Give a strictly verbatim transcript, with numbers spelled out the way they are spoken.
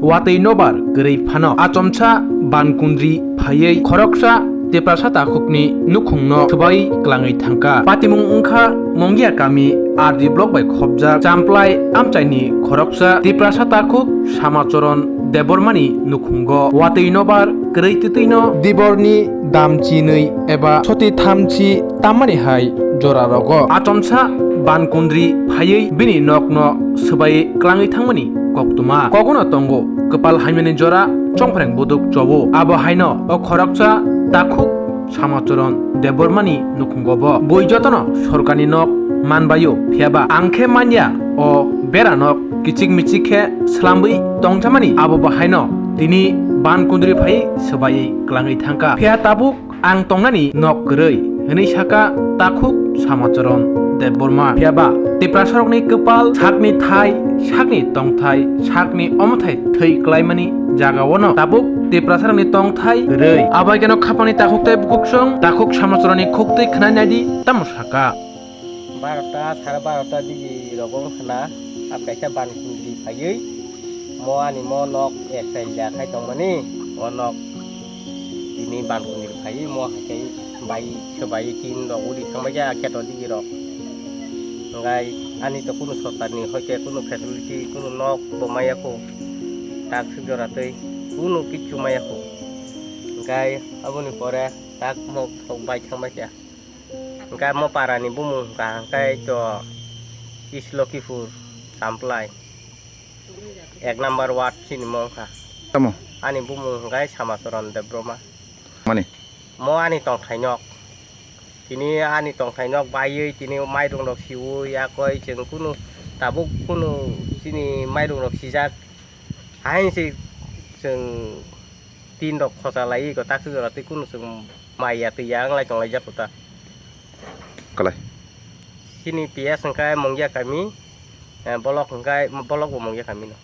Watwi nobar kwrwi phano achomsa bankundri phaiwi khoroksa Tiprasa takhukni nukhungno swbai klangwi thangkha. Patimung wngkha Mongia kami R D block bai khopjak Champlai amchaini khoroksa Tiprasa takhuk Samacharan Debbarmani nukhungo. Watwi nobar kwrwi twtwino diborni damchinwi eba soti thamchi tammani hai jora rogo. Achomsa bankundri phaiwi bini nokno swbai klangwi thangmani koktwma. Kogono tongo kwpal hamyani jora chongphreng buduk chobo. Abo haino o khoroksa takhuk Samacharan Debbarmani nukhungo bo. Bui jotono sorkarni nok manbaio, phiyaba ang khe manya o bera nok kichik michik khe swlambwi tongchamani. Abo bo haino tini bankundri phaiwi swbaiwi klangwi thangkha. Phiya tabuk ang tongnani nok kwrwi, hwnwi saka takhuk Samacharan Debbarma. Phiyaba Tiprasarokni kwpal, sakni thai, sakni tongthai, sakni omothai thwi klaimani jagao no tabuk Tiprasarokni tongthai kwrwi. Abaikeno khapangni takhuk tei bukuksong takhuk Samacharanni khuktwi khwnai naidi tamo saka. Barota, sare barota digi rogo wngkha na, abo kaisa bankundri phaiwi mo ani mo nok ek sail ya khai tongmani, o nok tini bankundri phaiwi mo hai khai bai swbai tin rok uri thangbai kha kheto digi rok. Hwnkhai ani to kunu sorkarni hoite kunu facility kunu nok bo maya kho, tak suk jora twi kunu kichu maya kho. Hwnkhai aboni pore tak mo sok bai thangbai kha. Hwnkhe mo parani bumung hwnkha hwnkhe to East Lokhipur, Champlai, ek number ward chini mo wngkha. Tamo? Ani bumung hwnkhe Samacharan Debbarma. Mani? Mo ani tongthai nok. Tini ani tongthai nok baiwi tini mairung rok siwi yakoi chwng kunu tabuk kunu chini mairung rok sijak. Hain se chwng tin rok khosa lai ko tak suk jora tei kunu chwng mai ya twi ya wng lai tong lai jak kho ta. Kalai. Chini P S hwnkhe Mongia kami, eh, bolok hwnkhe, bolok bo Mongia kami no.